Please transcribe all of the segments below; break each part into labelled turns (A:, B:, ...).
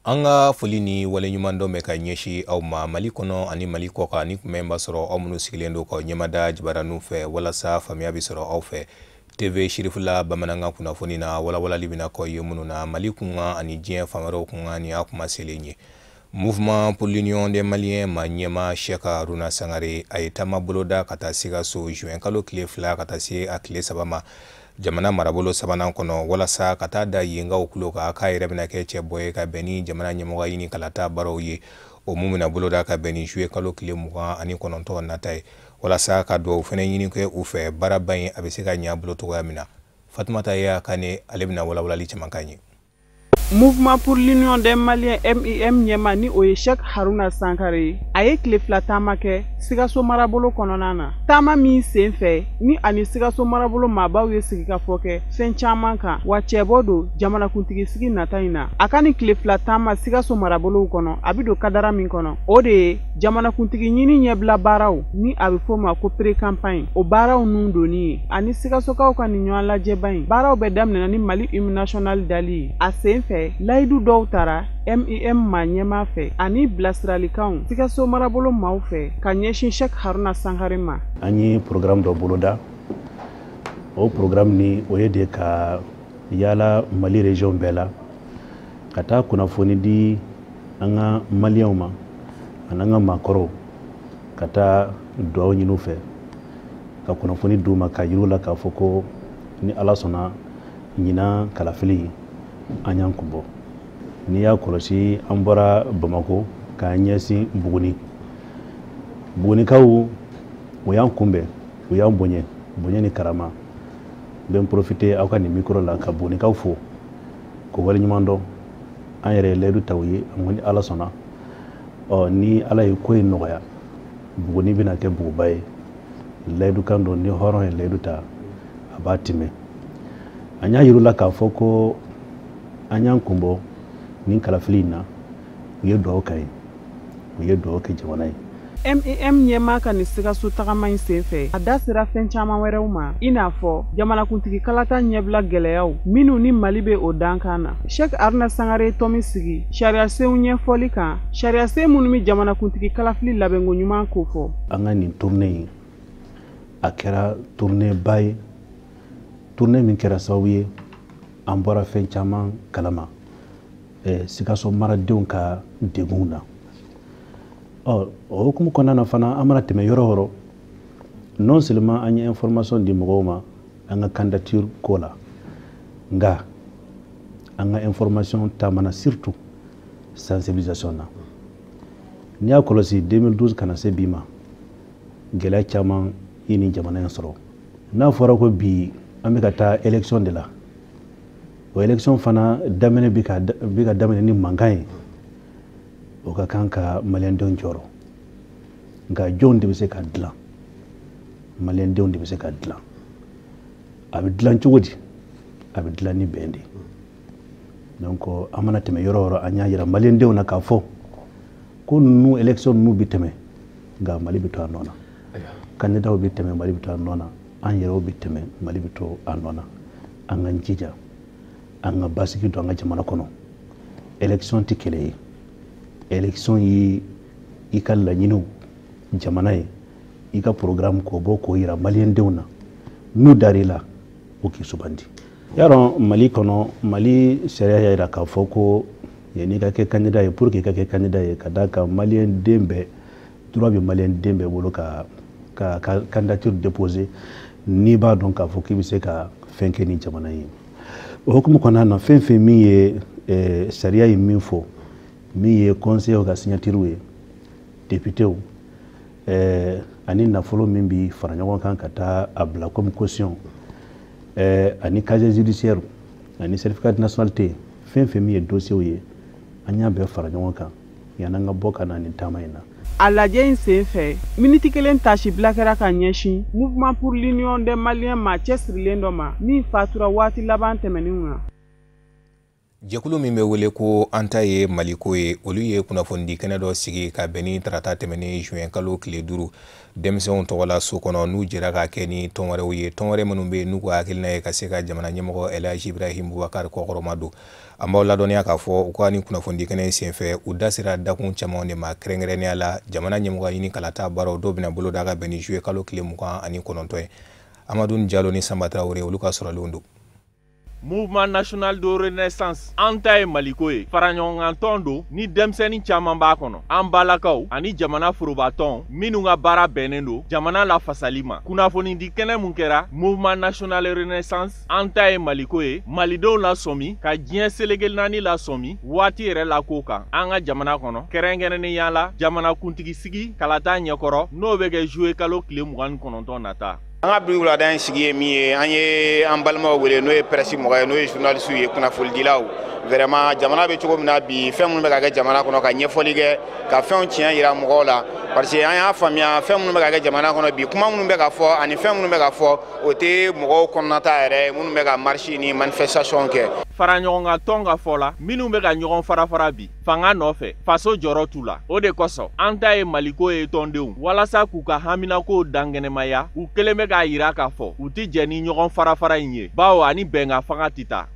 A: An ka foli ni waleɲumandɔn bɛ ka ɲɛsin aw ma Mali kɔnɔ ani Mali kɔkan, ni kunbɛn b'a sɔrɔ aw minnu sigilen don k'aw ɲɛmada jabaraninw fɛ walasa faamuya bɛ sɔrɔ aw fɛ. TV Sirifila bamanankan kunnafoni na, walawalali bɛna k'aw ye minnu na Mali kunkan ani diɲɛ fan wɛrɛw kunkan, ni y'a kuma selen ye. Mouvement pour l'Union des Maliens ma ɲɛma Cheikh Haruna Sangare, a ye taama boloda ka taa Sikaso juin kalo tile 2 ka taa se a tile 3 ma, jamana marabolo sabanan kɔnɔ, walasa ka taa da yenkaw tulo kan k'a yɛrɛ bɛna kɛ cɛbɔ ye ka bɛn ni jamana ɲɛmɔgɔ ɲini kalata baaraw ye, o mun bɛna boloda ka bɛn ni juillet kalo tile 29 nata ye, walasa ka dugawu fɛnɛ ɲini kɛ u fɛ baaraba in a bɛ se ka ɲɛ a bolo cogoya min na. Fatumata Yaya Kane, ale bɛna walawalali caman k'an ye.
B: Mouvement pour l'Union des Maliens MUM ɲɛma, ni o ye Cheikh Haruna Sankare ye, a ye tile 2 taama kɛ Sikaso marabolo kɔnɔna na. Taama min sen fɛ ni ani Sikaso marabolo maabaw ye sigikafɔ kɛ fɛn caman kan, wa cɛbɔ don jamanakuntigi sigi nata in na. A ka nin tile 2 taama Sikaso marabolow kɔnɔ, a bɛ don kadara min kɔnɔ, o de ye jamanakuntigi ɲini ɲɛbila baaraw, ni a bɛ f'o ma ko pré-campagne, o baaraw nun donni ye. Ani Sikasokaw ka nin ɲɔgɔn lajɛba in baaraw bɛɛ daminɛna ni Mali hymne national dali ye. A sen fɛ layidu dɔw tara MUM maa ɲɛmaa fɛ ani bilasiralikanw Sikaso marabolo maaw fɛ ka ɲɛsin Cheikh Haruna Sankare ma.
C: An ye programme dɔ boloda, o programme ni o ye de ka yaala Mali région bɛɛ la, ka taa kunnafoni di an ka maliyɛnw ma ani an ka maakɔrɔw, ka taa dugawu ɲini u fɛ, ka kunnafoni d'u ma, ka yir'u la k'a fɔ ko ni Ala sɔnna ɲinan kalafili an y'an kun bɔ. N'i y'a kɔlɔsi, an bɔra Bamako k'an ɲɛsin Buguni. Bugunikaw o y'an kunbɛn, u y'an bonya, bonya ni karama. N bɛ n profiter aw ka nin micro la ka Bugunikaw fo k'o waleɲuman dɔn. An yɛrɛ ye layidu ta u ye, an ko ni Ala sɔnna, ɔ ni Ala ye ko in nɔgɔya, Buguni bɛna kɛ buguba ye. Layidu kan don, ni hɔrɔn ye layidu ta a b'a timɛ. An y'a yir'u la k'a fɔ ko an y'an kun bɔ nin kalafili in na. U ye dugawu k'an ye, u ye dugawu kɛ jamana ye.
B: MUM ɲɛmaa ka nin Sikaso tagama in sen fɛ, a da sera fɛn caman wɛrɛw ma, i n'a fɔ jamanakuntigi kalata ɲɛbila gɛlɛyaw minnu ni Mali bɛ o dankan na. Cheikh Haruna Sangare ye tɔmi sigi sariyasenw ɲɛfɔli kan, sariyasen minnu bɛ jamanakuntigi kalafili labɛnko ɲuman kofɔ.
C: An ka nin tournée in, a kɛra tournée ba ye, tournée min kɛra sababu ye an bɔra fɛn caman kalama Sikaso maradenw ka degunw na. Ɔ o hukumu kɔnɔna na fana, an mana tɛmɛ yɔrɔ o yɔrɔ, non seulement an ye information di mɔgɔw ma an ka candidature ko la, nka an ka information taamana surtout sensibilisation na. N'i y'a kɔlɔsi 2012 ka na se bi ma, gɛlɛya caman ye nin jamana in sɔrɔ. N'a fɔra ko bi an bɛ ka taa élection de la, o élection fana daminɛ bɛ ka daminɛ ni mankan ye, o ka kan ka maliyɛndenw jɔrɔ. Nka jɔnw de bɛ se ka dilan? Maliyɛndenw de bɛ se ka dilan. A bɛ dilan cogo di? A bɛ dilan ni bɛn de ye. Donc an mana tɛmɛ yɔrɔ o yɔrɔ, an y'a yira maliyɛndenw na k'a fɔ ko ninnu élection ninnu bɛ tɛmɛ, nka Mali bɛ to a nɔ na. Candidatw bɛ tɛmɛ, Mali bɛ to a nɔ na. An yɛrɛw bɛ tɛmɛ, Mali bɛ to a nɔ na. An k'an jija, an ka basigi don an ka jamana kɔnɔ. Élection tɛ kɛlɛ ye. Élection ye i ka laɲiniw jamana ye, i ka programme k'o bɔ k'o yira maliyɛndenw na, n'u dar'i la o k'i sugandi. Yarɔ Mali kɔnɔ, Mali sariya y'a yira k'a fɔ ko yanni i ka kɛ candidat ye, pour que i ka kɛ candidat ye, ka d'a kan maliyɛnden bɛɛ droit bɛ maliyɛnden bɛɛ bolo ka candidature déposer n'i b'a dɔn k'a fɔ k'i bɛ se ka fɛn kɛ ni jamana ye. O hukumu kɔnɔna na, fɛn fɛn min ye sariya ye min fɔ, min ye conseil ka signature ye, députéw ani nafolo min bi fara ɲɔgɔn kan ka taa a bila comme caution, ani casier judiciaire ani certificat de nationalité, fɛn fɛn min ye dossier ye, an y'a bɛɛ fara ɲɔgɔn kan yan'an ka bɔ ka na nin taama in na.
B: A lajɛ in sen fɛ, miniti kelen tasibila kɛra ka ɲɛsin Mouvement pour l'Union des Maliens maa cɛsirilen dɔ ma min fatura waati laban tɛmɛnenw na.
A: Jɛkulu min bɛ wele ko An ta ye Maliko ye, olu ye kunnafonidi kɛnɛ dɔ sigi ka bɛn ni tarata tɛmɛnen juin kalo tile 5 denmisɛnw tɔgɔla so kɔnɔ, n'u jɛra k'a kɛ ni tɔn wɛrɛw ye, tɔn wɛrɛ minnu bɛ yen n'u ka hakilina ye ka se ka jamana ɲɛmɔgɔ El Hadji Ibrahim Boubacar kɔkɔrɔma don. An b'aw ladɔnniya k'a fɔ u ka ni kunnafonidi kɛnɛ in senfɛ, u da sera dakun caman de ma, kɛrɛnkɛrɛnnenya la jamana ɲɛmɔgɔ ɲini kalata baaraw dɔw bɛna boloda ka bɛn ni juillet kalo tile 29 ye. Amadu Jalo ni Sanba Tarawele, olu ka sɔrɔlenw don.
D: Mouvement national de renaissance An ta ye Maliko ye, faraɲɔgɔnkan don ni denmisɛnnin caman b'a kɔnɔ, an balakaw ani jamana forobatɔn minnu ka baara bɛnnen don jamana lafasali ma. Kunnafonidi kɛnɛ mun kɛra Mouvement national renaissance An ta ye Maliko ye, malidenw lasɔmi ka diɲɛ seleke naani lasɔmi waati yɛrɛ la ko kan an ka jamana kɔnɔ, kɛrɛnkɛrɛnnenya la jamanakuntigi sigi kalata ɲɛkɔrɔ, n'o bɛ kɛ juillet kalo tile 29 nata.
E: An ka bi wulada in sigi ye min ye, an ye an balimaw wele, n'o ye presse mɔgɔ ye, n'o ye journaliste ye, kunnafonidilaw. Vraiment, jamana bɛ cogo min na bi, fɛn minnu bɛ ka kɛ jamana kɔnɔ, ka ɲɛfɔli kɛ, ka fɛnw tiɲɛ yira mɔgɔw la, parce que an y'a faamuya fɛn minnu bɛ ka kɛ jamana kɔnɔ bi, kuma minnu bɛ ka fɔ ani fɛn minnu bɛ ka fɔ, o tɛ mɔgɔw kɔnɔnata yɛrɛ minnu bɛ ka marche ni manifestation kɛ.
D: Faraɲɔgɔnkan tɔn ka fɔ la, minnu bɛ ka ɲɔgɔn fara fara bi fanga nɔfɛ, faso jɔrɔ t'u la. O de kosɔn An ta ye Maliko ye tɔndenw, walasa k'u ka haminakow dankɛnɛmaya, u kɛlen bɛ k'a yira k'a fɔ u tɛ jɛ ni ɲɔgɔn fara fara in ye, bawo ani bɛnkan fanga tɛ taa.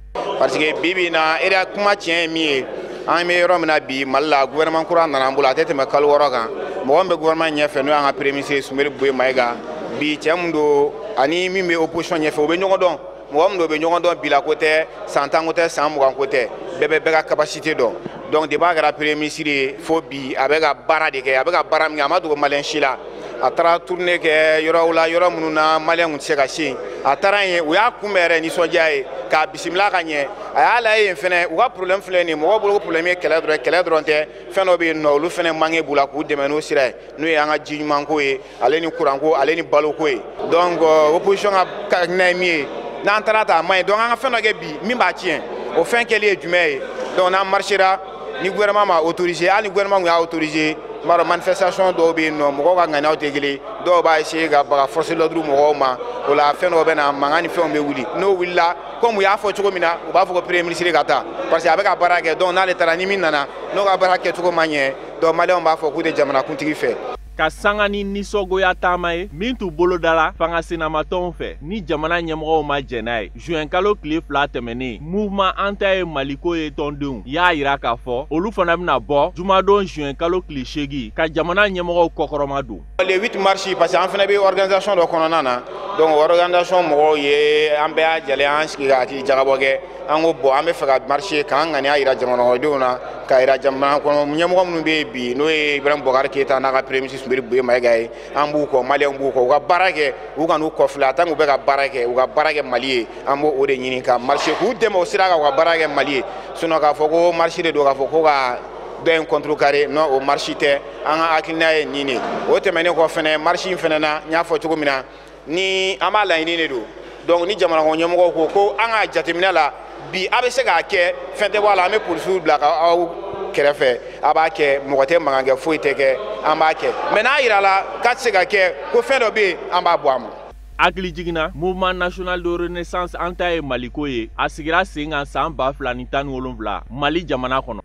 E: Parce que bi bi in na, e kuma tiɲɛ ye min ye, an bɛ yɔrɔ min na bi Mali la, gouvernement kura nana an bolo, a tɛ tɛmɛ kalo 6 kan. Mɔgɔ min bɛ gouvernement ɲɛfɛ, n'o y'an ka premier ministre Soumeylou Boubèye Maïga, bi cɛ min don ani min bɛ opposition ɲɛfɛ, u bɛ ɲɔgɔn dɔn. Mɔgɔ min don, u bɛ ɲɔgɔn dɔn, bila ko tɛ, san 10 ko tɛ, san 20 ko tɛ, bɛɛ bɛ bɛɛ ka capacité dɔn. Donc depuis a kɛra premier ministre ye fo bi, a bɛ ka baara de kɛ, a bɛ ka baara min kɛ, a ma dogo malien si la. A taara tournée kɛ yɔrɔw la, yɔrɔ minnu na malien tun tɛ se ka se yen. A taara yen, u y'a kunbɛn yɛrɛ nisɔndiya ye, k'a bisimila ka ɲɛ. A y'a lajɛ yen fɛnɛ, u ka problème filɛ nin ye, mɔgɔw bolo ko problème ye kɛlɛ dɔrɔn ye, kɛlɛ dɔrɔn tɛ, fɛn dɔ bɛ yen nɔ, olu fɛnɛ manque b'u la, k'u dɛmɛ n'o sira ye, n'o ye an ka ji ɲumanko ye, ale ni kuranko, ale ni baloko ye. Donc opposition ka hakilina ye min ye, n'an taara ta a man ɲi, donc an ka fɛn dɔ kɛ bi min b'a tiɲɛ, o fɛn kɛli ye jumɛn ye? Donc n'an marchera, ni gouvernement m'a autorisé, hali ni gouvernement y'a autorisé, n b'a dɔn manifestation dɔw bɛ yen nɔ, mɔgɔw ka ŋaniyaw tɛ kelen, dɔw b'a essayer ka baga force l'ordre mɔgɔw ma, o la fɛn dɔw bɛ na, mankan ni fɛnw bɛ wuli. N'o wulila, comme u y'a fɔ cogo min na, u b'a fɔ ko premier ministre ka taa, parce que a bɛ ka baara kɛ. Donc n'ale taara, ni min nana n'o ka baara kɛcogo ma ɲɛ, donc maliyɛnw b'a fɔ k'u tɛ jamanakuntigi fɛ.
D: Ka sanga ni nisɔngoya taama ye min t'u bolodala fanga sinamatɔnw fɛ ni jamana ɲɛmɔgɔw ma jɛn n'a ye, juin kalo tile 2 tɛmɛnen, Mouvement An ta ye Maliko ye tɔndenw y'a yira k'a fɔ olu fana bɛna bɔ jumadon juin kalo tile 8 ka jamana ɲɛmɔgɔw kɔkɔrɔma don.
E: Le 8 mars, parce que an fana bɛ organisation dɔ kɔnɔna na, donc organisation mɔgɔw ye an bɛɛ y'a jɛlen, an sigi ka hakili jagabɔ kɛ, an ko bon, an bɛ fɛ ka marcher k'an ŋaniya yira jamana kɔnɔdenw na, k'a yira jamana kɔnɔ ɲɛmɔgɔ minnu bɛ yen bi, n'o ye Ibrahim Boubacar Keïta n'a ka premier ministre Soumeylou Boubèye Maïga ye, an b'u kɔ, maliyɛnw b'u kɔ, u ka baara kɛ, u ka n'u kɔfilɛ, a tant que u bɛ ka baara kɛ, u ka baara kɛ Mali ye, an b'o o de ɲini ka marcher k'u dɛmɛ o sira kan, u ka baara kɛ Mali ye. Sinon k'a fɔ ko marche de don, k'a fɔ ko ka dɔ in contrecarrer, non, o marche tɛ, an ka hakilina ye nin de. O tɛmɛnen kɔ fɛnɛ, marche in fɛnɛ na, n y'a fɔ cogo min na, ni an b'a laɲini de don, donc ni jamana kɔnɔ ɲɛmɔgɔw ko ko an ka jateminɛ la bi, a bɛ se k'a kɛ, fɛn tɛ bɔ a la, an bɛ polisiw bila ka aw kɛrɛfɛ, a b'a kɛ, mɔgɔ tɛ mankan kɛ, foyi tɛ kɛ, an b'a kɛ. Mais n'a yira la k'a tɛ se ka kɛ, ko fɛn dɔ bɛ yen, an b'a bɔ a ma.
D: Hakili jiginna, Mouvement national de renaissance An ta ye Maliko ye, a sigira sen kan san 2017 Mali jamana kɔnɔ.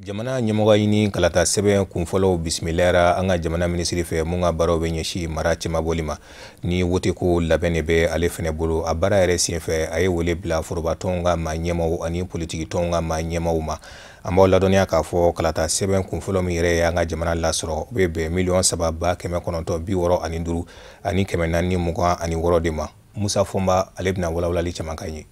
A: Jamana ɲɛmɔgɔ ɲini kalata sɛbɛn kunfɔlɔw bisimilayara an ka jamana minisiri fɛ, mun ka baaraw bɛ ɲɛsin mara cɛmabɔli ma, ni woteko labɛn de bɛ ale fɛnɛ bolo. A baara yɛrɛ senfɛ, a ye wele bila forobatɔnw ka maa ɲɛmaw ani politikitɔnw ka maa ɲɛmaw ma. An b'aw ladɔnniya k'a fɔ kalata sɛbɛn kunfɔlɔ min yɛrɛ y'an ka jamana lasɔrɔ, o bɛ bɛn 3,965,426 de ma. Musa Fɔnba, ale bɛna walawalali caman k'an ye.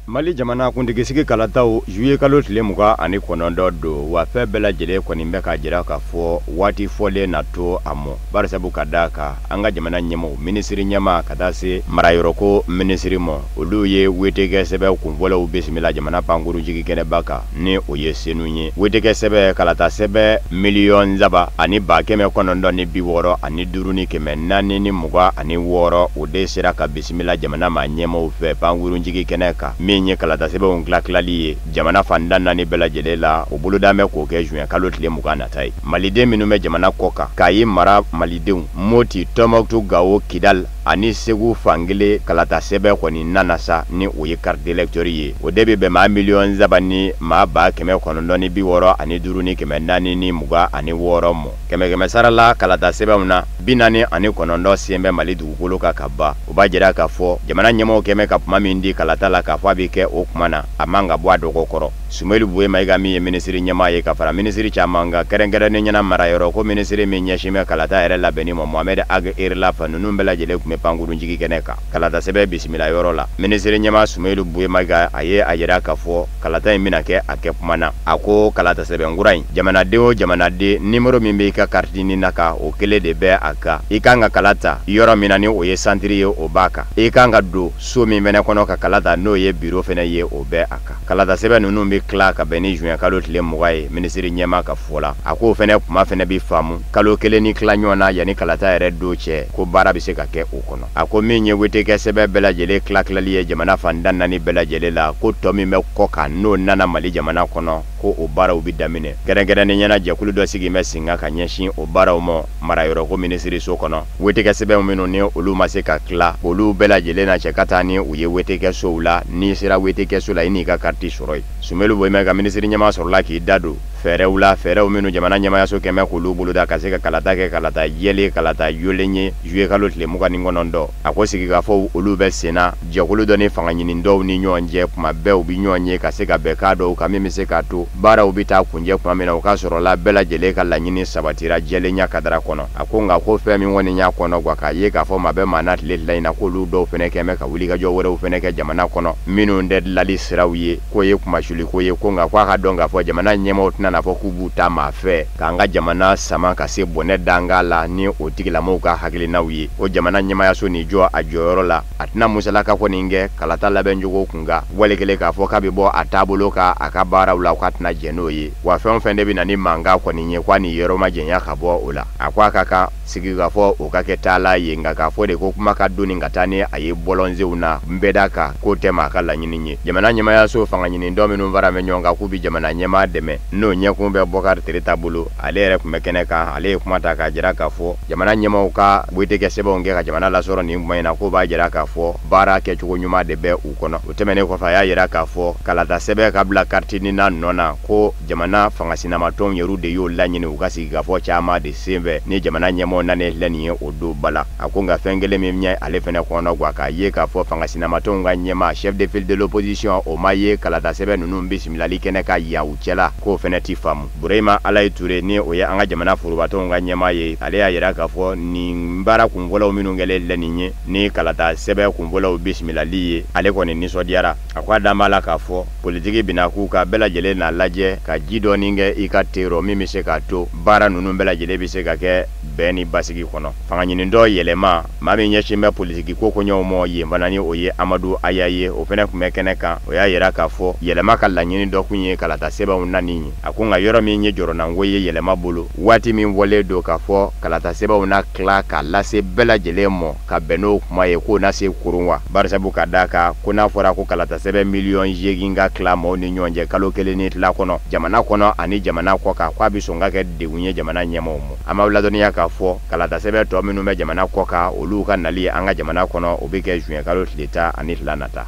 F: Mali jamana kuntigisigi kalataw juillet kalo tile 29 don, wa fɛn bɛɛ lajɛlen kɔni bɛ k'a jira k'a fɔ waati fɔlen na to a mɔ, barisabu ka d'a kan an ka jamana ɲɛmɔgɔ, minisiri ɲɛmaa ka taa se marayɔrɔko minisiri ma, olu ye wetekɛ sɛbɛn kunfɔlɔw bisimila jamana pankurunjigi kɛnɛba kan, ni o ye Senu ye. Wetekɛ sɛbɛn kalata sɛbɛn 3,965,426, o de sera ka bisimila jamana maa ɲɛmɔgɔw fɛ pankurunjigi kɛnɛ kan, min ye kalata sɛbɛnw tilatilali ye jamana fan tan naani bɛɛ lajɛlen la. O boloda bɛ k'o kɛ juin kalo tile 20 nata ye. Maliden minnu bɛ jamana kɔ kan, Kayi mara malidenw, Moti, Tɔnbɔkutu, Gawo, Kidal ani Segu fankelen kalata sɛbɛn kɔni nana sa, ni o ye carte d'électeur ye. O de bɛ bɛn maa 3 965 426 mɔ. Kɛmɛ kɛmɛ sara la, kalata sɛbɛnw na, 49 sen bɛ Mali dugukolo kan ka ban. O b'a jira k'a fɔ jamana ɲɛmɔgɔw kɛmɛ ka kuma min di kalata la k'a fɔ a bɛ kɛ o kuma na, a man ka bɔ a dɔgɔ kɔrɔ. Soumeylou Boubèye Maïga min ye minisiri ɲɛmaa ye, ka fara minisiri caman kan, kɛrɛnkɛrɛnnen ɲɛna marayɔrɔ ko minisiri min ɲɛsin bɛ kalata yɛrɛ labɛnni ma, Mohamed Ag Erlaf, ninnu bɛɛ lajɛlen tun bɛ pankurunjigi kɛnɛ kan kalata sɛbɛn bisimila yɔrɔ la. Minisiri ɲɛmaa Soumeylou Boubèye Maïga, a ye a jira k'a fɔ kalata in bɛna kɛ a kɛ kuma na. A ko kalata sɛbɛn kura in, jamanaden o jamanaden, nimero min b'i ka carte NINA kan, o kelen de bɛ a kan. I kan ka kala ta yɔrɔ min na, ni o ye santiri ye, o b'a kan. I kan ka don so min fɛnɛ kɔnɔ ka kala ta, n'o ye biro fɛnɛ ye, o bɛ a kan. Kalata sɛbɛn ninnu bɛ tila ka bɛn ni juin kalo tile 20 ye, minisiri ɲɛmaa ka fɔ la. A k'o fɛnɛ kuma fɛnɛ bɛ faamu kalo 1 ni tila ɲɔgɔn na yanni kalata yɛrɛ don cɛ, ko baara bɛ se ka kɛ o kɔnɔ. A ko min ye wetekɛ sɛbɛn bɛɛ lajɛlen tila tilali ye jamana fan tan naani bɛɛ lajɛlen la, ko tɔ min bɛ kɔ kan n'o nana Mali jamana kɔnɔ, ko o baaraw bɛ daminɛ. Kɛrɛnkɛrɛnnen ɲɛna, jɛkulu dɔ sigi bɛ sen kan ka ɲɛsin o baaraw ma marayɔrɔ ko minisiriso kɔnɔ. Wetekɛ sɛbɛnw minnu ni olu ma se ka tila, olu bɛɛ lajɛlen na cɛ ka taa ni u ye wetekɛsow la. N'i sera wetekɛso la, i n'i ka kariti sɔrɔ yen. Soumeylou Boubèye Maïga, minisiri ɲɛmaa, sɔrɔla k'i da don fɛɛrɛw la, fɛɛrɛw minnu jamana ɲɛmaayaso kɛmɛ k'olu boloda ka se ka kalata kɛ kalata jɛlen, kalata jolen ye juillet kalo tile 29. A ko sigikafɔw olu bɛ sen na jɛkulu dɔ ni fanga ɲini dɔw ni ɲɔgɔn cɛ. Kuma bɛɛ u bɛ ɲɔgɔn ye ka se ka bɛnkan dɔw kan min bɛ se k'a to baaraw bɛ taa kunjɛ kuma min na, o k'a sɔrɔ la bɛɛ lajɛlen ka laɲini sabatira jɛlenya kadara kɔnɔ. A ko nka ko fɛn min kɔni y'a kɔnɔ gan k'a ye k'a fɔ maa bɛ maa na tile fila in na, k'olu dɔw fɛnɛ kɛmɛ ka wulikajɔ wɛrɛw fɛnɛ kɛ jamana kɔnɔ minnu tɛ dilanli siraw ye, k'o ye kumasuli ko ye. Ko nka k'a ka dɔn k'a fɔ jamana ɲɛmaaw tɛna n'a fɔ k'u b'u ta maa fɛ k'an ka jamana sama ka se bɔnɛ danga la ni o tigilamɔgɔw ka hakilinaw ye. O jamana ɲɛmaayaso nin jɔ a jɔyɔrɔ la, a tɛna musalaka kɔni kɛ kalata labɛncogo kun kan, wali kelen k'a fɔ k'a bɛ bɔ a taabolo kan a ka baaraw la, k'a tɛna jɛn n'o ye. Wa fɛn o fɛn de bɛ na ni mankan kɔni ye, k'a ni yɔrɔ ma janya ka bɔ o la. A ko a ka kan sigikafɔ o ka kɛ taala ye, nka k'a fɔ de ko kuma ka donni ka taa ni a ye bɔlɔnsenw na nbɛda kan, k'o tɛ maa ka laɲini ye. Jamana ɲɛmaayaso fanga ɲini dɔ minnu fara bɛ ɲɔgɔn kan k'u bɛ jamana ɲɛmaa dɛmɛ, n'o ɲɛkun bɛ Bɔkari Tereta bolo, ale yɛrɛ tun bɛ kɛnɛ kan. Ale ye kuma ta k'a jira k'a fɔ jamana ɲɛmaaw ka wetekɛ sɛbɛnw kɛ ka jamana lasɔrɔ nin kuma in na, k'o b'a jira k'a fɔ baara kɛcogo ɲuman de bɛ u kɔnɔ. O tɛmɛnen kɔfɛ, a y'a jira k'a fɔ kalata sɛbɛn ka bila carte NINA nɔ na, ko jamana fanga sinamatɔnw yɛrɛ de y'o laɲini u ka sigikafɔ caman de senfɛ ni jamana ɲɛmaaw nanen filɛ nin ye o don ba la. A ko nka fɛn kelen min ye ale fɛnɛ kɔnɔ gan k'a ye k'a fɔ fanga sinamatɔnw ka ɲɛmaa, chef de file de l'opposition, o ma ye kalata sɛbɛn ninnu bisimilali kɛnɛ ka yan u cɛla, k'o fɛnɛ ti faamu. Burema Alayi Ture, ni o ye an ka jamana forobatɔnw ka ɲɛmaa ye, ale y'a jira k'a fɔ nin baara kunfɔlɔw minnu kɛlen filɛ nin ye ni kalata sɛbɛn kunfɔlɔw bisimilali ye, ale kɔni nisɔndiyara. A ko a dan b'a la k'a fɔ politiki bɛna k'u ka bɛɛ lajɛlen n'a lajɛ ka ji dɔɔni kɛ i ka te rɔ min bɛ se k'a to baara ninnu bɛɛ lajɛlen bɛ se ka kɛ bɛn ni basigi kɔnɔ. Fanga ɲini dɔ yɛlɛma, maa min ɲɛsin bɛ politiki ko koɲɛw ma yen fana, ni o ye Amadu Aya ye, o fɛnɛ tun bɛ kɛnɛ kan. O y'a jira k'a fɔ yɛlɛma ka laɲini dɔ kun ye kalata sɛbɛnw nani ye. A ko nka yɔrɔ min ye jɔrɔnanko ye yɛlɛma bolo, waati min fɔlen don k'a fɔ kalata sɛbɛnw na tila k'a lase bɛɛ lajɛlen ma ka bɛn n'o kuma ye, k'o na se koron wa barisabu ka d'a kan ko n'a fɔra ko kalata sɛbɛn 8 miliyɔn ka tila maaw ni ɲɔgɔn cɛ kalo 1 ni tila kɔnɔ jamana kɔnɔ ani jamana kɔ kan, k'a bɛ sɔn ka kɛ degun ye jamana ɲɛmaaw ma. An b'aw ladɔnniya k'a fɔ kalata sɛbɛn tɔ minnu bɛ jamana kɔ kan, olu ka nali an ka jamana kɔnɔ, o bɛ kɛ juin kalo tile 12 nata.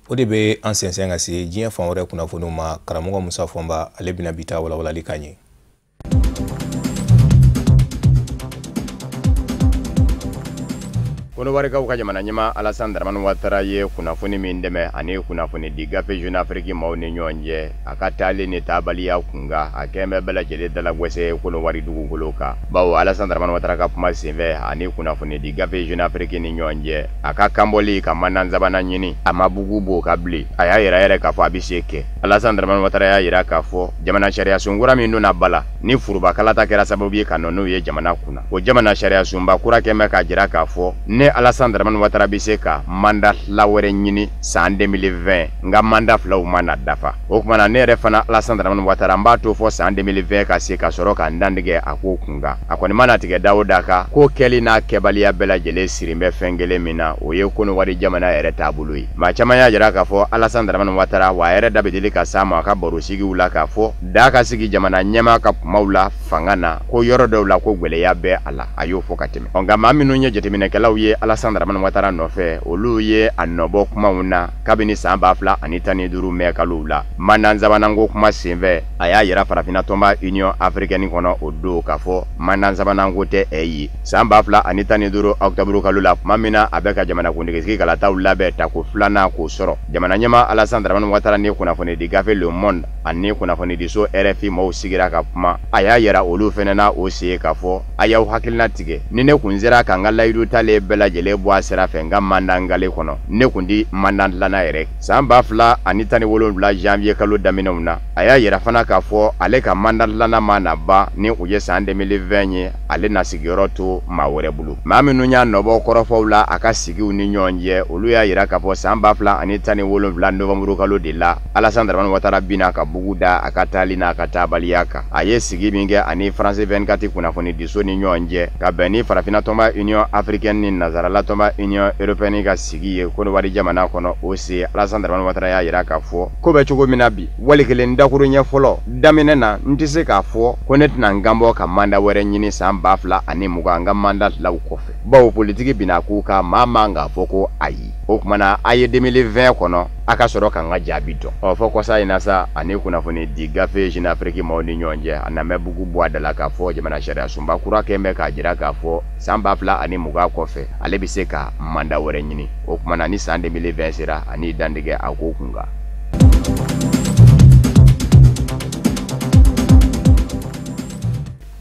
A: O de bɛ an sɛnsɛn ka se diɲɛ fan wɛrɛ kunnafoniw ma. Karamɔgɔ Musa Fɔnba, ale bɛna bi ta walawalali kan ye.
F: Kɔnɔwarikaw ka jamana ɲɛmaa Alassane Dramane Ouattara ye kunnafoni min dɛmɛ ani kunnafoni di gafe Jeune Afrique maaw ni ɲɔgɔn cɛ, a ka taalen ni taabaliya kunkan, a kɛn bɛ bɛɛ lajɛlen dalagwɛsɛ Kɔnɔwari dugukolo kan, bawo Alassane Dramane Ouattara ka kuma senfɛ ani kunnafoni di gafe Jeune Afrique ni ɲɔgɔn cɛ, a ka kanbɔli ka mandan sabanan ɲini, a ma bugu b'o ka bilen. A y'a yira yɛrɛ k'a fɔ a bɛ se kɛ. Alassane Dramane Ouattara y'a yira k'a fɔ jamana sariya sunkura min donna ba la ni foroba kalata kɛra sababu ye ka nɔ n'o ye jamana kunna, o jamana sariya sunba kura kɛn bɛ k'a jira k'a fɔ ne Alassane Dramane Ouattara bɛ se ka mandat fila wɛrɛ ɲini san 2020, n ka mandat filaw ma na dafa. O tuma na, ne yɛrɛ fana Alassane Dramane Ouattara, n b'a to fɔ san 2020 ka se ka sɔrɔ ka n dantigɛ a ko kun kan. A kɔni mana tigɛ da o da kan, ko kɛli n'a kɛbaliya bɛɛ lajɛlen sirin bɛ fɛn kelen min na, o ye Kɔnɔwari jamana yɛrɛ taabolo ye. Maa caman y'a jira k'a fɔ Alassane Dramane Ouattara wa a yɛrɛ da bɛ deli. deli ka s'a ma a ka barosigiw la k'a fɔ da ka sigi jamana ɲɛmaa ka kumaw la fanga na, ko yɔrɔ dɔw la ko gwɛlɛya bɛ a la, a y'o fɔ ka tɛmɛ. Nka maa minnu ye jateminɛkɛlaw ye Alassane Dramane Ouattara nɔfɛ, olu ye a nɔbɔ kumaw na kabini san 2015 mɛ kalow la. Mandat sabananko kuma senfɛ, a y'a yira farafinna tɔnba Union africaine kɔnɔ o don k'a fɔ mandat sabananko tɛ ɛ ye. San 2015 octobre kalo la, tuma min na a bɛ ka jamanakuntigisigi kalataw labɛn tako filanan k'o sɔrɔ, jamana ɲɛmaa Alassane Dramane Ouattara ni kunnafonidi gafe Le Monde ani kunnafonidiso RFI maaw sigira ka kuma. A y'a yira olu fɛnɛ na o sen k'a fɔ a y'aw hakilina tigɛ, ni ne kun sera ka n ka layidu talen bɛɛ lajɛlen bɔ a sira fɛ n ka mandat ngale kɔnɔ, ne kun di mandat filanan yɛrɛ. San 2017 janvier kalo daminɛw na, a y'a yira fana k'a fɔ ale ka mandat filanan ma na ban ni o ye san 2020 ye, ale na sigiyɔrɔ to maa wɛrɛ bolo. Maa minnu y'a nɔbɔ kɔrɔfɔw la a ka sigiw ni ɲɔgɔn cɛ, olu y'a yira k'a fɔ san 2017 novembre kalo de la, Alassane Dramane Ouattara binna ka bugu da a ka taali n'a ka taabaliya kan. A ye sigi min kɛ ani France 24 kunnafonidiso ni ɲɔgɔn cɛ ka bɛn ni farafinna tɔnba Union africaine ni nazarala tɔnba Union européenne ka sigi ye Côte jamana kɔnɔ, o se Alassane Dramane Ouattara y'a yira k'a fɔ ko bɛ cogo min na bi, wali kelen dakuruɲɛ fɔlɔ daminɛ na, n tɛ se k'a fɔ ko ne tɛna n kan bɔ ka mandat wɛrɛ ɲini san 2020 n ka mandat tilaw kɔfɛ, bawo politiki bina k'u kan, maa man k'a fɔ ko ayi. O tuma na a ye 2020 kɔnɔ a ka sɔrɔ ka n ka jaabi dɔn. Ɔ fɔ kɔsa in na sa, ani kunnafoni di gafe Jeune Afrique maaw ni ɲɔgɔn cɛ, a na bugu bɔ a da la k'a fɔ jamana sariya sunba kura kɛn bɛ k'a jira k'a fɔ san 2020 kɔfɛ ale bɛ se ka mandat wɛrɛ ɲini. O tuma na ni san 2020 sera, ani dantigɛ a ko kun kan.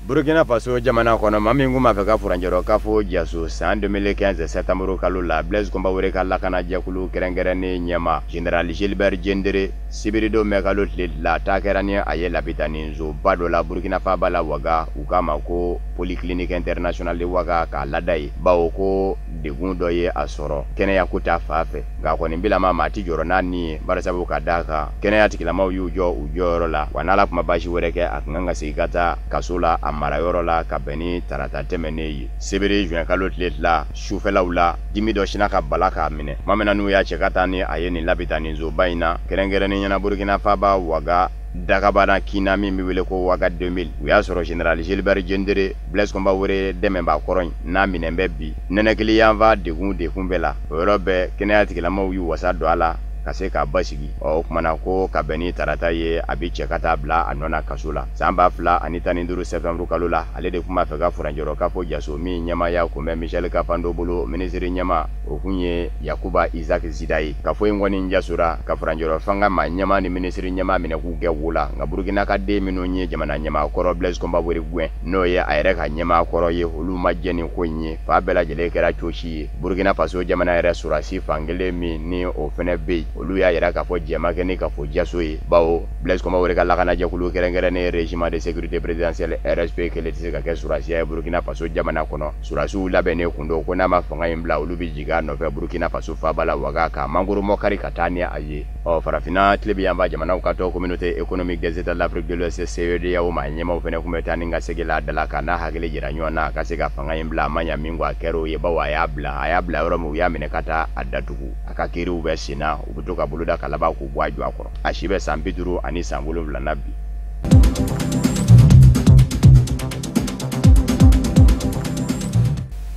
F: Burkina Faso jamana kɔnɔ, maa min kun b'a fɛ ka furancɛrɔ kafo jaso san 2015 septembre kalo la, Blaise Compaoré ka lakanajɛkulu kɛrɛnkɛrɛnnen ɲɛmaa Général Gilbert Diendéré, sibiridon mɛ kalo tile la, taa kɛra ni a ye lapitanisoba dɔ la Burkina faaba la Ouaga, u k'a ma ko Polyclinique Internationale de Ouaga, k'a lada ye, bawo ko degun dɔ ye a sɔrɔ kɛnɛyako ta fan fɛ. Nka kɔni bilama maa ti jɔrɔ n'a ni ye, barisabu ka d'a kan kɛnɛya tigilamaw y'u jɔ u jɔyɔrɔ la, wa n'ala kuma baasi wɛrɛ kɛ, a kun kan ka segin ka taa kaso la a marayɔrɔ la ka bɛn ni tarata tɛmɛnen ye. Sibiri juin kalo tile fila sufɛlaw la, dimi dɔ sinna ka bala k'a minɛ. Tuma min na n'u y'a cɛ ka taa ni a ye nin lapitanisoba in na, kɛrɛnkɛrɛnnen ɲɛna Burkina faaba Ouaga dagabana kinna min bɛ wele ko Ouaga 2000, u y'a sɔrɔ Général Gilbert Diendéré, Blaise Compaoré dɛmɛbaa kɔrɔ in n'a minɛn bɛ bi nɛnɛkili yanfa degun bɛɛ la. O yɔrɔ bɛɛ kɛnɛya tigilamaw y'u wasa don a la ka se k'a basigi. Ɔ o tuma na ko ka bɛn ni tarata ye, a bɛ cɛ ka taa bila a nɔ na kaso la. San 2015 septembre kalo la, ale de tun b'a fɛ ka furancɛrɔ kafo jaso min ɲɛmaaya kun bɛ Michel Kafando bolo, minisiri ɲɛmaa o kun ye Yakuba Isaac Zida ye. Kafo in kɔni jasora ka furancɛrɔ fanga maa ɲɛmaa ni minisiri ɲɛmaa minɛ k'u kɛ wo la. Nka Burkina ka den minnu ye jamana ɲɛmaa kɔrɔ Blaise Compaoré gɛn, n'o ye a yɛrɛ ka ɲɛmaa kɔrɔ ye, olu ma jɛ ni ko in ye. Fa bɛɛ lajɛlen kɛra cosi ye. Burkina Faso jamana yɛrɛ sɔrɔdasi fankelen min ni o fɛnɛ bɛ yen, olu y'a yira k'a fɔ jɛma kɛ ni kafo jaso ye, bawo Blaise Compaoré ka lakanajɛkulu kɛrɛnkɛrɛnnen régiment de sécurité présidentielle RSP kelen tɛ se ka kɛ sɔrɔdasiya ye Burkina Faso jamana kɔnɔ. Sɔrɔdasiw labɛnnen kun don ko n'a ma fanga in bila, olu bɛ jigin a nɔfɛ Burkina Faso faaba la Ouaga ka mangoro kari ka taa ni a ye. Ɔ farafinna tilebin yanfan jamanaw ka tɔn Communauté économique des États de l'Afrique de l'Ouest CEDEAO maa ɲɛmaaw fɛnɛ kun bɛ taa ni ka segin la a da la ka n'a hakili jira ɲɔgɔn na ka se ka fanga in bila. A ma ɲa min kɔ, a kɛra o ye, bawo a y'a bila yɔrɔ min, u y'a minɛ ka taa a datugu. A ka kiiriw bɛ sen na, u bɛ to ka boloda ka laban k'u bɔ a jɔ a kɔrɔ. A si bɛ san 57 na bi.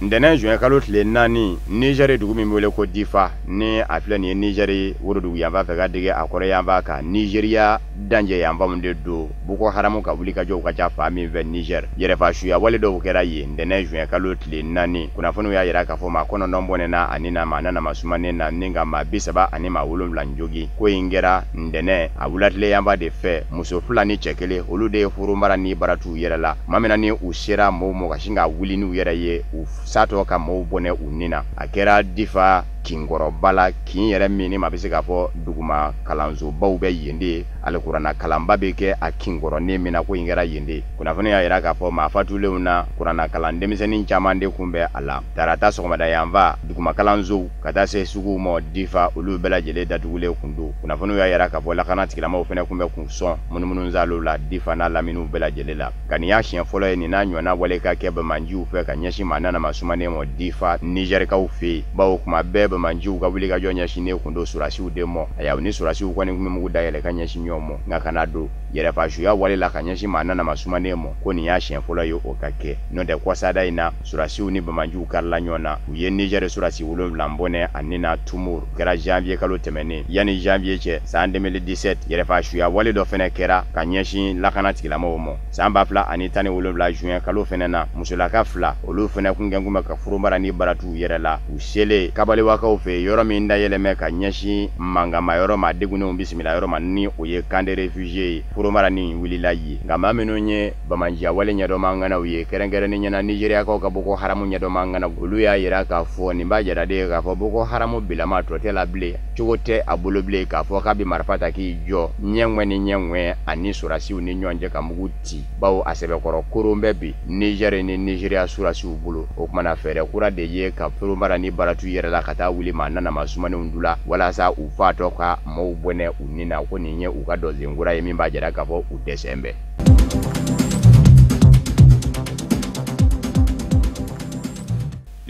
F: Ntɛnɛn juin kalo tile 4, Niger dugu min bɛ wele ko Difa, ni a filɛ nin ye Niger worodugu yanfan fɛ ka dege a kɔrɔ yanfan kan, Nigeria danjɛ yanfanw de don. Boko Haram ka wulikajɔw ka ca fan min fɛ Niger, yɛrɛfasuya wale dɔw kɛra yen ntɛnɛn juin kalo tile 4. Kunnafoniw y'a yira k'a fɔ maa 9 bɔnɛna ani na maa nana sumanen na, ni ka maa 37 jogin. Ko in kɛra ntɛnɛn a wulatile yanfan de fɛ. Muso 2 ni cɛ 1, olu de ye furumara ni baratu yɛrɛ la. Maa min na ni u sera mɔgɔw mɔ ka sin ka wuli n'u yɛrɛ ye, u satɔ ka mɔgɔw bɔnɛ u ni na. A kɛra Difa kinkɔrɔba la, kin yɛrɛ min ni maa bɛ se k'a fɔ duguma kalansobaw bɛ yen de ye, alikuranna kalanba bɛ kɛ a kinkɔrɔnin min na, ko in kɛra yen de. Kunnafoni y'a yira k'a fɔ maa fatulenw na kuranna kalan denmisɛnnin caman de kun bɛ a la. Tarata sɔgɔmada yanfan duguma kalansow ka taa se suguw ma Difa, olu bɛɛ lajɛlen datugulen kun don. Kunnafoniw y'a yira k'a fɔ lakana tigilamaw fɛnɛ kun bɛ k'u sɔn munumunu la Difa n'a laminiw bɛɛ lajɛlen la. Nka nin y'a siɲɛ fɔlɔ ye nin n'a ɲɔgɔnna wale ka kɛ banbaanciw fɛ ka ɲɛsin maa nana ma sumanen ma Difa Nizɛrikaw fɛ yen, bawo kuma bɛɛ bamanjiw ka wulikajɔ ɲɛsinnen kun don surasiw de mɔ. Ayiwa, u ni surasiw kɔni kun bɛ mugu dayɛlɛ ka ɲɛsin ɲɔgɔn mɔ, nka ka na don yɛrɛfasuya wale la ka ɲɛsin maa nana ma sumanen mɔ, ko nin y'a siɲɛ fɔlɔ ye o ka kɛ. N'o tɛ, kɔsada in na surasiw ni bamanjiw karila ɲɔgɔn na, u ye Niger surasi 7 bɔnɛ a ni na Tumur. O kɛra janvier kalo tɛmɛnen. Yanni janvier cɛ, san 2017, yɛrɛfasuya wale dɔ fɛnɛ kɛra ka ɲɛsin lakana tigilamɔgɔw mɔ. San 2017 juin kalo fɛnɛ na, musolaka 2 olu fɛnɛ kun kɛn kun bɛ ka furumara ni baratuw yɛrɛ la. U selen kabaliwakaw fɛ, yɔrɔ min dayɛlɛmɛ ka ɲɛsin mangama yɔrɔ ma, degunnenw bisimila yɔrɔ ma, ni o ye camp de réfugiés ye, furumara ni wulila ye. Nka maa minnu ye bamanjiya wale ɲɛdɔnma ŋanaw ye, kɛrɛnkɛrɛnnen ɲɛna Nigériakaw ka Boko Haram ɲɛdɔnma ŋanaw, olu y'a yira k'a fɔ nin b'a jira de k'a fɔ Boko Haram bilama tɔ tɛ la bilen, cogo tɛ a bolo bilen k'a fɔ k'a bɛ marifa ta k'i jɔ ɲɛŋɛ ni ɲɛŋɛ ani surasiw ni ɲɔgɔn cɛ ka mugu ci, bawo a sɛbɛkɔrɔ koron bɛ bi Niger ni Nigeria surasiw bolo. O kumana fɛɛrɛ kura de ye ka furumara ni baratu yɛrɛ la ka taa wuli maa nana ma sumanenw du la, walasa u fatɔ ka maaw bɔnɛ u ni na. Ko nin ye u ka dɔnsen kura ye min b'a jira k'a fɔ u dɛsɛ bɛ.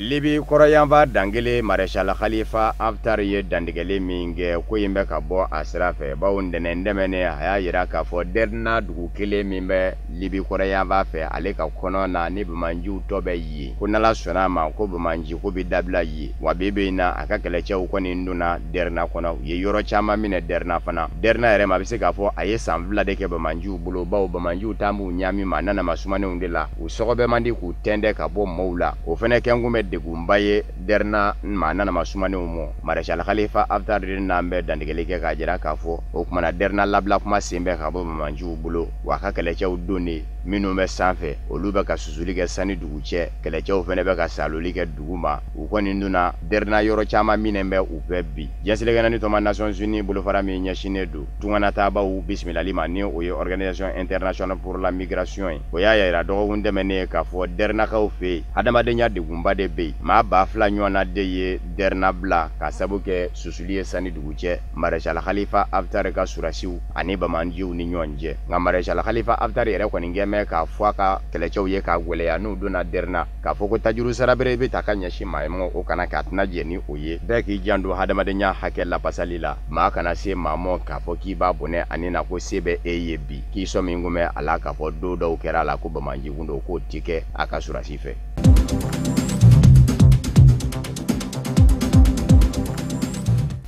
F: Libi kɔrɔyanfa dankelen, Maréchal Khalifa Haftar ye dantigɛli min kɛ, ko in bɛ ka bɔ a sira fɛ, bawo ntɛnɛn tɛmɛnen a y'a yira k'a fɔ Derna dugu kelen min bɛ Libi kɔrɔyanfa fɛ, ale ka kɔnɔ na ni bamanjiw tɔ bɛ yen, ko n'Ala sɔnna a ma ko bamanji ko bɛ dabila yen. Wa bi bi in na a ka kɛlɛcɛw kɔni donna Derna kɔnɔ, u ye yɔrɔ caman minɛ Derna fana. Derna yɛrɛ ma, a bɛ se k'a fɔ a ye san 2 de kɛ bamanjiw bolo, bawo bamanjiw t'an b'u ɲaami maa nana ma sumanenw de la, u sɔgɔbɛ man di k'u tɛntɛn ka bɔ maaw la. O fɛnɛ kɛnkun bɛ degunba ye Derna maa nana ma sumanenw mɔ. Maréchal Khalifa Haftar de n'an bɛ dantigɛli kɛ k'a jira k'a fɔ o kumana Derna labila kuma sen bɛ ka bɔ bamanjiw bolo, wa a ka kɛlɛcɛw donnen minnu bɛ sanfɛ, olu bɛ ka susuli kɛ sani dugu cɛ, kɛlɛcɛw fɛnɛ bɛ ka saloli kɛ dugu ma. U kɔni donna Derna yɔrɔ caman minɛ bɛ u fɛ bi. Diɲɛ seleke naani tɔnba Nations Unies bolofara min ɲɛsinnen don tunganataabaw bisimilali ma, ni o ye Organisation internationale pour la migration ye, o y'a yira dɔgɔkun tɛmɛnen k'a fɔ Dernakaw fɛ yen, hadamadenya degunba de bɛ yen. Maa 2000 ɲɔgɔnna de ye Derna bila ka sabu kɛ susuli ye sani dugu cɛ Maréchal Khalifa Haftar ka surasiw ani bamanjiw ni ɲɔgɔn cɛ. Nka Maréchal Khalifa Haftar yɛrɛ kɔni kɛn bɛ k'a fɔ a ka kɛlɛcɛw ye k'a gwɛlɛya n'u donna Derna k'a fɔ ko tajuru sarabere bɛ ta ka ɲɛsin maa ma, o kana kɛ, a tɛna jɛn ni o ye. Bɛɛ k'i janto hadamadenya hakɛ lapasali la, maa kana se maa mɔ k'a fɔ k'i b'a bɔnɛ ani na ko se bɛ e ye bi, k'i sɔmi kun bɛ a la k'a fɔ don dɔw kɛra a la ko bamanji kun don, k'o ti kɛ a ka surasi fɛ.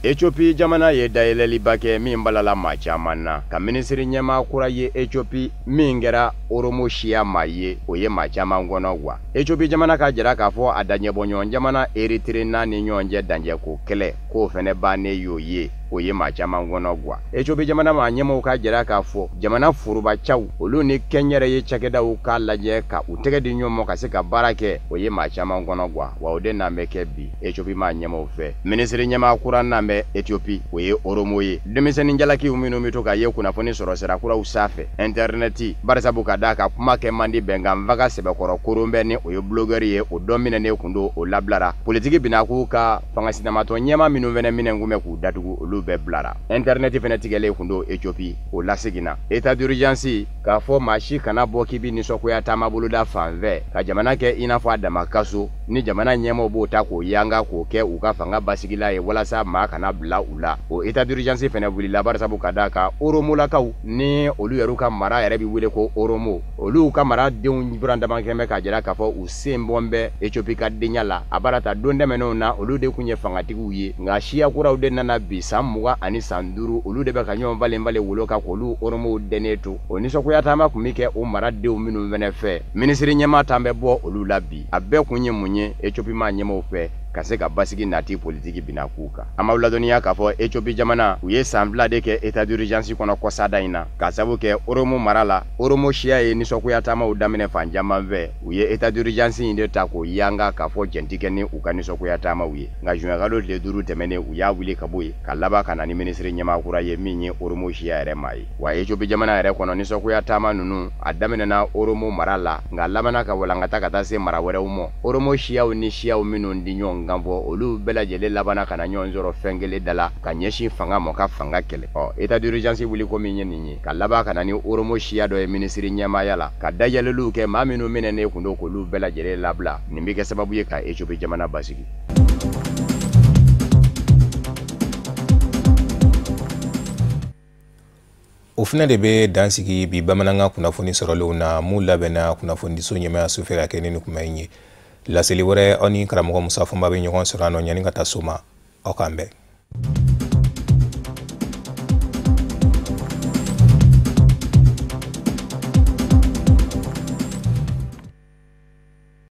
F: Ethiopie jamana ye dayɛlɛliba kɛ min balala maa caman na, ka minisiri ɲɛmaa kura ye Ethiopie min kɛra Oromo siya maa ye, o ye maa caman kɔnɔ wa. Ethiopie jamana ka jira k'a fɔ a daɲɛbɔɲɔgɔn jamana Eritrea n'a ni ɲɔgɔn cɛ danjɛko kɛlɛ k'o fɛnɛ bannen y'o ye, o ye maa caman kɔnɔ wa. Ethiopie jamana maa ɲɛmɔgɔw ka jira k'a fɔ jamana forobacaw olu ni kɛnyɛrɛye cakɛdaw k'a lajɛ ka u tɛgɛ di ɲɔgɔn ma ka se ka baara kɛ, o ye maa caman kɔnɔ wa. Wa o de n'an bɛ kɛ bi Ethiopie maa ɲɛmɔgɔw fɛ. Minisiri ɲɛmaa kura n'an bɛ Ethiopie, o ye Oromo ye. Denmisɛnnin jalakiw minnu bɛ to ka ye kunnafoni sɔrɔ sira kuraw sanfɛ intɛrɛnɛti, barisabu ka d'a kan kuma kɛ man di bɛnkan faga sɛbɛkɔrɔ koron bɛ, ni o ye blogueur ye, o dɔ minɛnen kun don, o labilara. Politiki binakun ka fanga sinamatɔn ɲɛmaa minnu fɛnɛ minɛ kun bɛ k'u datugu, olu bɛɛ bilara. Intɛrɛnɛti fɛnɛ tigɛlen kun don Ethiopie, o laseginna. État d'urgence k'a fɔ maa si kana bɔ k'i bɛ nisɔngoya taama boloda fan fɛ ka jamana kɛ i n'a fɔ a dama kaso, ni jamana ɲɛmaaw b'o ta k'o yanga k'o kɛ u ka fanga basigila ye walasa maa kana bila u la, o état d'urgence fɛnɛ wulila, barisabu ka d'a kan Oromolakaw ni olu yɛrɛ ka mara yɛrɛ bɛ wele ko Oromo, olu ka mara denw buran dama kɛn bɛ k'a jira k'a fɔ u sen bɔn bɛ Ethiopie ka denya la. A baara ta don tɛmɛnenw na, olu de kun ye fangatigiw ye, nka siya kuraw de nana bi san 20 ani san 5, olu de bɛ ka ɲɔgɔn falen falen wolo kan k'olu Oromow dɛnnen to. O nisɔngoya taama kun bɛ kɛ o mara denw minnu fɛnɛ fɛ, minisiri ɲɛmaa tan bɛ bɔ olu la bi. A bɛɛ kun ye mun ye Ethiopie maa ɲɛmaaw fɛ ka se ka basigi nati politiki bina k'u kan? An b'aw ladɔnniya k'a fɔ Ethiopie jamana, u ye san 2 de kɛ état d'urgence kɔnɔ kɔsada in na, k'a sabu kɛ Oromo mara la, Oromo siya ye nisɔngoya taamaw daminɛ fan caman fɛ. U ye état d'urgence in de ta k'o yanga k'a fɔ jɛn ti kɛ ni u ka nisɔngoya taamaw ye. Nka juin kalo tile 5 tɛmɛnen, u y'a wuli ka bɔ yen ka laban ka na ni minisiri ɲɛmaa kura ye min ye Oromo siya yɛrɛ maa ye. Wa Ethiopie jamana yɛrɛ kɔnɔ, nisɔngoya taama ninnu a daminɛna Oromo mara la, nka labanna ka walankata ka taa se mara wɛrɛw ma. Oromo siyaw ni siyaw minnu di ɲɔgɔn kan fɔ, olu bɛɛ lajɛlen labanna ka na ɲɔgɔn sɔrɔ fɛn kelen da la ka ɲɛsin fanga ma ka fanga kɛlɛ. Ɔ état d'urgence wuli ko min ye nin ye, ka laban ka na ni Oromo siya dɔ ye minisiri ɲɛmaaya la, ka dayɛlɛliw kɛ maa minnu minɛnen kun don k'olu bɛɛ lajɛlen labila, nin bɛ kɛ sababu ye ka Ethiopie jamana basigi.
A: O fana de bɛ dan sigi bi bamanankan kunnafoni sɔrɔlenw na mun labɛnna kunnafonidiso ɲɛmayaso fɛ ka kɛ ni nin kuma in ye. Laseli wɛrɛ, aw ni karamɔgɔ Musa Fɔnba bɛ ɲɔgɔn sɔrɔ a nɔ. Ɲani ka taa so ma, aw k'an bɛn.